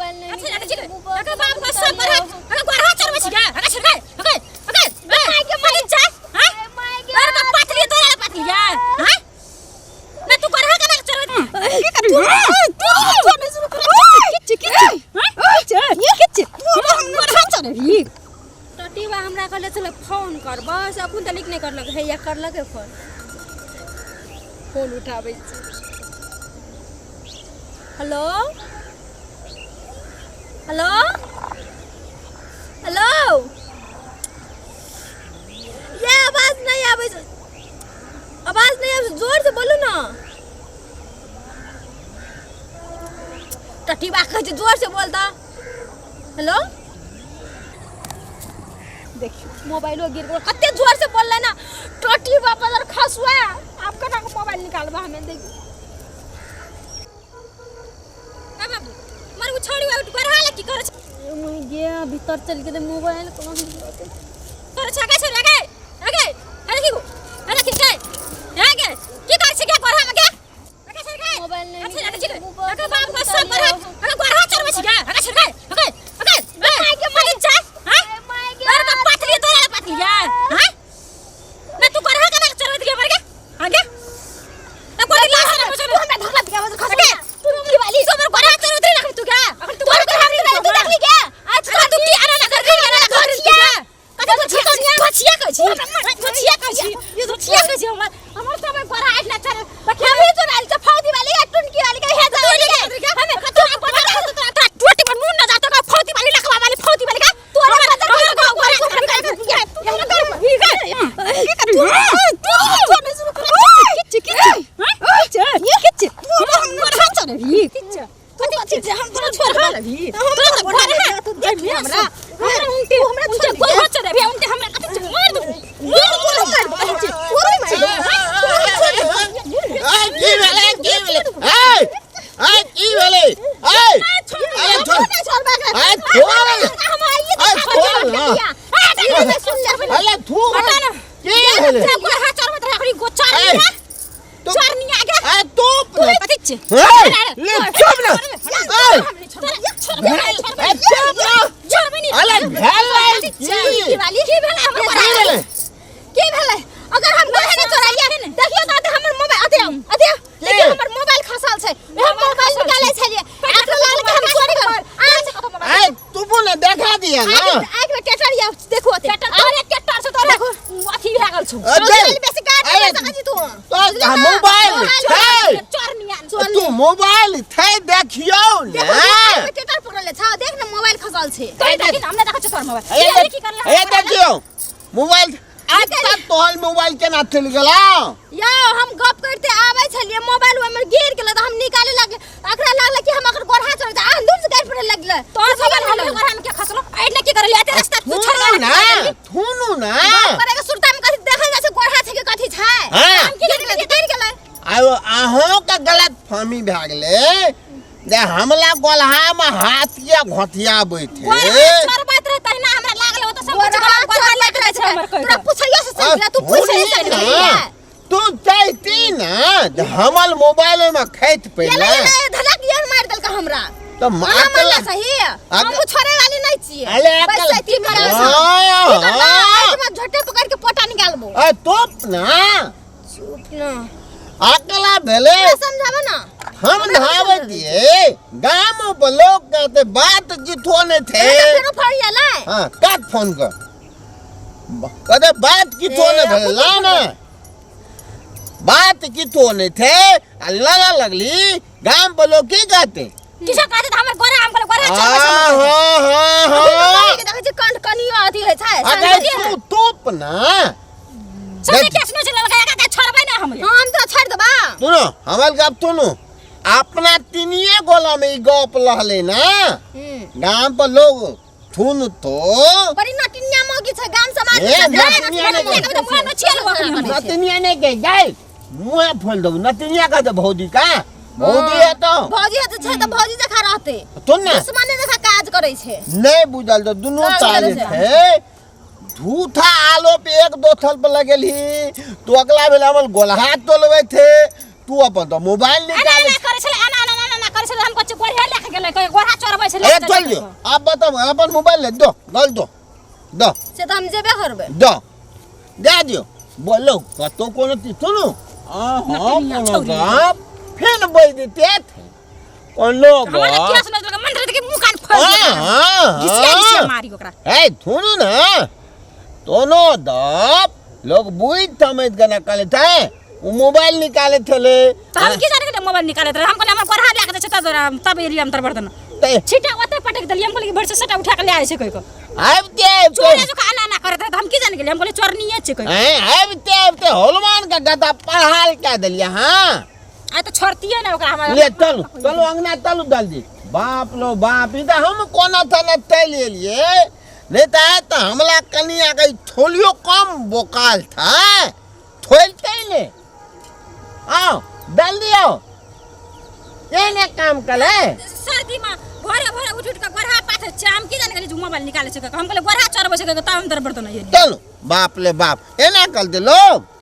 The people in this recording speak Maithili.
मोबाइल नहीं अच्छा मिलल, जाने छी मोबाइल अगर बाप का सब गोरहा अगर गोरहा चरबै छी गे अगर छोड़ गे अगर अगर ए माय के चाय हां अरे का पातली तोरा पातली या हां ना तू गोरहा का ना चरबै की करी तू छोड़ने शुरू कर किच्ची किच्ची हां किच्ची तू हम गोरहा चरबी टटीबा हमरा कहले छलै फोन कर बस अखन तलिक नहि करलक हैया करलकै फोन फोन उठाबै छी हेलो हेलो हेलो ये आवाज नहीं आबै छै आवाज नहीं आबै छै जोर से बोलू ना टटीबा कहै छै जोर से बोलता हेलो देखियो मोबाइलो गिर गेल कते जोर से बोलले ना टटी बाबा दर खसुआ आब केना के मोबाइल निकालबा हमें देखियो ए बाबू मर उ छोड़ी उठ गोरहा ले की करे छै मुई गे भीतर चल गेलै मोबाइल कोना निकलतै करे छै अगे छोड़ अगे अगे अरे की अरे की गे अगे की करे छै गे गोरहा में गे अगे छोड़ गे मोबाइल नहीं अच्छा मिलल, जाने छी मोबाइल अगे बाबू का सब गोरहा अगे गोरहा चरबै छी गे अगे छोड़ गे अगे अगे ए माय के माय चाय हां अरे का पातली तोरा पातली या हां ना तू गोरहा का ना चरबै गे मर गे आगे ना कोई लाश ना बचो तू हमरा धक्का दिया बस खसुआ अगे तू की वाली तू हमर गोरहा चरबै ना तू गे अगर तू गोरहा चरबै तू देखली गे आज तू की आना ना कर ना कर कथी धोछिया धोछिया कहै छी धोछिया कहै छी ये धोछिया कहै छी हमर हमर सब गोरा आइट ना चल अभी तो आइल छ फौजी वाली या टुनकी वाली के हे जा हमे कतो पता तो तोरा टोटी पर नून ना जातो का फौजी वाली लखवा वाली फौजी वाली का तोरा हमर पता हमर गाँव गोरा की करी तू छोड़ने शुरू कर किच्ची किच्ची किच्ची गोरा चल किच्ची तू कथी छै हम तोरा छोड़ भी हम तोरा गोरा है तू देख हमरा हमरा उनटे हमरा उनटे छोड़ गोरा चल भी उनटे हमरा कथी मार दू मार तोरा मार दे तोरा मार ए की भेलै की भेलै ए ए की भेलै ए अरे छोड़ नहीं छोड़ बाकरा ए छोड़ हम आइए ए छोड़ ना सुन ले अरे थू की भेलै गोरा चरबत रहे गोचार ए तो चरनी आगे ए तोप ना कथी छै ए ले चुप ना ए ए चुप ना अरे भेलै की वाली की भेलै हमर की गोरा भेलै की भेलै अगर हम गोरा नहीं चोराइए देखियो त हमर मोबाइल अते अते देखियो हमर मोबाइल खसल छै हम मोबाइल निकालै छलियै आंख लागल कि हम चोरी कर आज ए तू ने देखा दिया ना आंख में टेटर या देखो अते तोरे टेटर छौ तोरे अथी भए गेल छौ ए, देख। बेसी काट अरे, नहीं सकै छी तू तो मोबाइल छै चरनी तू मोबाइल छै देखियौ ने देखो आंख में टेटर पकड़ले छ देख न मोबाइल खसल छै तोरे देखी न हमरा देखै छौ तोर मोबाइल ए ये की करला ए देखियौ मोबाइल आज तक तोहर मोबाइल केना चलि गेलौ यौ हम गप करते आबै छलियै मोबाइल ओहिमे गिर गेलै तऽ हम निकाले लागले अकरा लागलै कि हम अकर गोरहा चढ़ जा अंदर से गाड़ि पड़े लगलै तोर मोबाइल हमरे गोरहा में के खसलो ऐड ने की करले एते रास्ता तू छोड़ थुनू ना थुनू ना करे के सुरता में कथी देखल जाइ छै गोरहा छै कि कथी छै हाँ। हम गिर गेलै गिर गेलै आयो अहों के गलत फहमी भए गेलै जे हमला गोलहा में हाथिया घोथिया बैठे गोरहा चरबैत रहे तहिना हमरा लागल ओ तऽ सब कुछ गोरहा गोरहा चढ़ लग रहै छै हमर तोरा कहि पुछैयो से चलि गेलै तू पुछैयो से चलि गेलै तू चाहती ना जे हमर मोबाइल में खैत ये पहिले ले धलक ये मारि देलकै हमरा तो अहाँ मार मारला सही हम छोड़े वाली नहीं छियै अरे बस अकल- सही करबै हाँ, की करबै हाँ। आज झट्टे पकड़ के पोटा निकालबो ए तोप ना चुप ना अकला भेलै तोरा समझाबो ना हम नहावे दिए गाम पर लोग कहते बात जिथो नहीं थे फेरो फड़िया लाए हाँ काट फोन कर कहते बात किथो नहीं ए, भेलै ला ना बात किथो नहीं थे आ लड़ा लगली गाम पर लोग की कहते किसो कहते तऽ हमर गोरा हम कहले गोरा हाँ चरबै छै हाँ हाँ हाँ के देखै छी कंठ कनियो अथी होइ छै अरे तू तोप ना सबके केसनो छै ललका का छोड़बै ना हम हाँ, हम तो छोड़ देबा सुनो हमर गप सुनो अपना तीनिए गोला में ई गप लहले ना गाम पर लोग थुन तो बड़ी नटिनिया मौगी छै गाम समाज ए, में नटिनिया नहीं तो मुँह न छियल हो नतिनिया नहीं के जाए मुँह फोल दो नतिनिया का तो भौजी का भौजी है तो भौजी है छै तऽ भौजी जखा रहते सुन ना दुश्मने जखा काज करै छै नहीं बुझल तो दुनू काज चाले करै छै। थे झूठा आलो पे एक दो थल पर लगेली तू अगला बेला हमर गोलहा तोलबै थे तू अपन तो मोबाइल एना निकाले एना करै छलै एना एना एना एना करै छलै हम कहै छियै गोरिया लए के गेलै कहै गोरा चोरबै छलै। छै अरे चल जो आप बताओ अपन मोबाइल ले दो गल दो दो से तऽ हम जेबे करबै दो दे दियो बोलो कतो कोनो चीज सुनू अहाँ नकलिया कोनो छौरी। गप फेन बोल देते कोनो हमरा गप किया सुनै मन रहे कि मुंह कान फोड़ हाँ, हाँ, घिसिया घिसिया हाँ। मारी ओकरा ए सुनू ना दोनों दप लोग बुझ समझ के ना करे थे वो मोबाइल निकाले थे ले तो हम की जाने के मोबाइल निकाले रहे हम कहले हमर गोरहा लए के दै छै तब तब एलियै हम तर बर्तन ते छीटा ओतै पटक देलियै हम कहलियै कि भरि से सटा उठा के ले आइ छै कोइ को आबिते आबिते चोरे जो आना आना करैत रहे तऽ हम की जाने गेलियै हम कहलियै चोरनीये छै कोइ हैं आबिते आबिते हनुमान का गदा पढ़ाल क्या देलिए हाँ आइ तऽ छोड़तियै ने ओकरा हमरा ले चलू चलू अंगना चलू जल्दी बाप लो बाप ई तऽ हम कोना थाना चलि एलियै नहीं तो आए तो हमला कनिया के थोलियो कम बोकाल था थोलते ही नहीं आओ जल्दी आओ ये ने काम करे सर्दी में भोरे भोरे उठ उठ के गोरहा पाथे छै हम की जाने गेलियै जे मोबाइल निकालै छै हम कहलियै गोरहा चोरबै छै तब हम तर बर्तन चलो बाप ले बाप एना कर दे लोग।